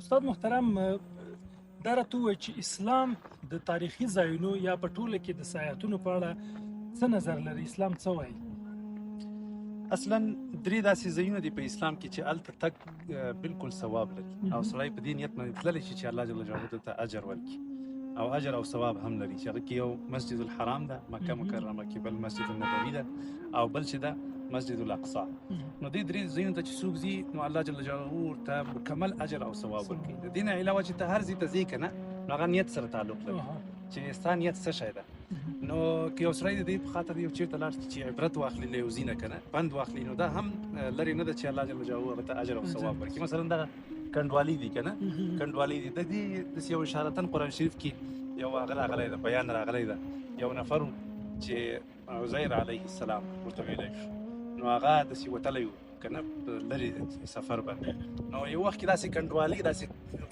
استاد محترم، دا راته ووایه چې اسلام د تاریخي ځایونو یا په ټوله کې د سیاحتونو په اړه څه نظر لري؟ اسلام څه وایي؟ اصلا درې داسې ځایونه دي په اسلام کې چې هلته تګ بالکل ثواب لري او سړی په دې نیت باندې تللی شي چې الله جل جلاله ته اجر ورکړي او اجر او ثواب هم لري، چې هغه کې یو مسجد الحرام ده مکه مکرمه کې، بل مسجد النبوي ده او بل چې ده مسجد الاقصی. نو دې درې ځایونو ته چې څوک ځي نو الله جل جلاله ورته مکمل اجر او ثواب ورکوي. د دې نه علاوه چې ته هر ځای ته ځې که نه، نو هغه نیت سره تعلق لري چې ستا نیت څه شی ده. نو که یو سړی د دې په خاطر یو چېرته لاړ شي چې عبرت واخلي له یو ځای نه که نه پند واخلي، نو دا هم لرې نه ده چې الله جل جلاله هغه ته اجر او ثواب ورکړي. مثلا دغه کنډوالي دي که نه، کنډوالي دي، د دې داسې یو اشارتاً قرآن شریف کې یو هغه راغلی ده، بیان راغلی ده، یو نفر چې عزیر علیه السلام ورته ویلی شو، نو هغه داسې وتلی و که نه لرې سفر باندې. نو یو وخت کې داسې کنډوالي داسې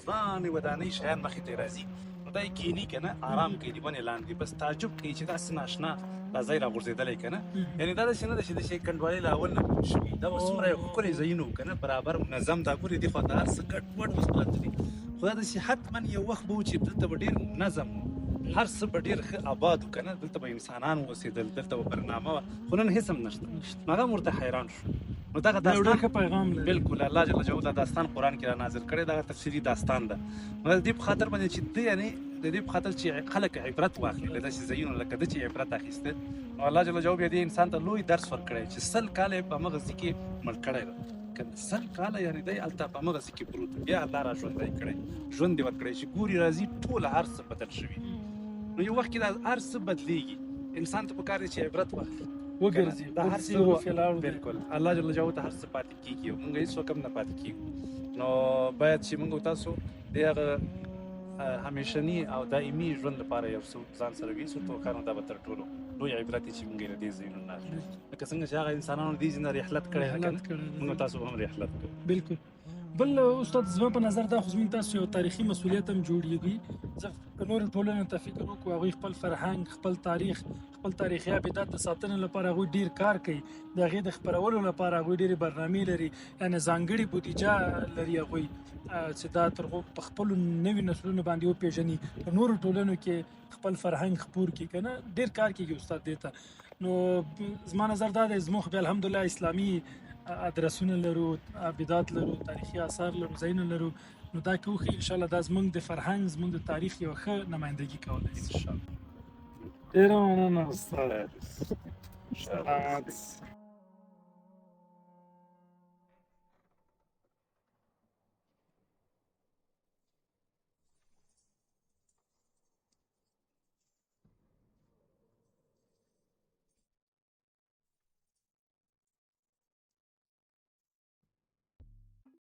ځوانې ودانۍ شیان مخې ته یې راځي، نو دا یې کښېني که نه، آرام کوي د ونې لاندې، بس تعجب کوي چې داسې ناشنا دا ځای راغورځېدلی که نه. یعنې دا داسې نه ده چې داسې کنډوالې له اول نه جوړ شوي، دا به څومره یو ښکلی ځایونه وو که نه، برابر منظم، دا ګورې دې خوا ته هر څه ګډ وډ اوس پراته دي. خو دا داسې حتما یو وخت به و چې دلته به ډېر نظم و، هر څه به ډېر ښه آباد و که نه، دلته به انسانان اوسېدل، دلته به برنامه وه، خو نن هېڅ هم نشته. نو هغه هم ورته حیران شو. نو دغه داستان ښه پیغام لري. بالکل الله جل جلاله دا داستان قرآن کې را نازل کړی، دغه تفسیري داستان ده. نو د دې په خاطر باندې چې دی، یعنې د دې په خاطر چې خلک عبرت واخلي له داسې ځایونو لکه ده چې عبرت اخیسته، نو الله جل جلاله بیا دې انسان ته لوی درس ورکړی چې 100 کاله یې په همغه ځای کې مړ کړی ده. که 100 کاله یعنې دی هلته په همغه ځای کې پروت، بیا الله را ژوندی کړی، ژوند یې ورکړی چې ګوري راځي ټول هر څه بدل شوي. نو یو وخت کې دا هر څه بدلېږي، انسان ته پکار دی چې عبرت واخلي، وګرځي، دا هر څه بالکل الله جل جلاله ته هر څه پاتې کېږي او موږ هېڅوک هم نه پاتې کېږو. نو باید چې موږ تاسو د هغه همیشني او دایمي ژوند لپاره یو څه ځان سره ویسو، ټوکانو دا به تر ټولو لوی عبرت چې موږ یې له دې ځایونو نه اخلو. لکه څنګه چې هغه انسانانو دې ځای نه رحلت کړی، موږ تاسو به هم رحلت کړو. بالکل. بل استاد زما په نظر دا خو زموږ تاسو یو تاریخي مسولیت هم جوړیږي. زه که نورو ټولنو ته فکر وکړو، هغوی خپل فرهنګ، خپل تاریخ، خپل تاریخي ابدات د ساتنې لپاره هغوی ډېر کار کوي، د هغې د خپرولو لپاره هغوی ډېرې برنامې لري، یعنې ځانګړې بودیجه لري هغوی چې دا تر هغو په خپلو نوي نسلونو باندې وپېژني، په نورو ټولنو کې خپل فرهنګ خپور کړي که نه، ډېر کار کېږي استاد دې ته. نو زما نظر دا دی، زموږ بیا الحمدلله اسلامي ادرسونه لرو، ابدات لرو، تاریخي آثار لرو، ځایونه لرو، نو دا که وښیي انشاءالله دا زموږ د فرهنګ، زموږ د تاریخ یوه ښه نمایندګي کولی شي انشاءالله. ډېره مننه استاد. سلامت.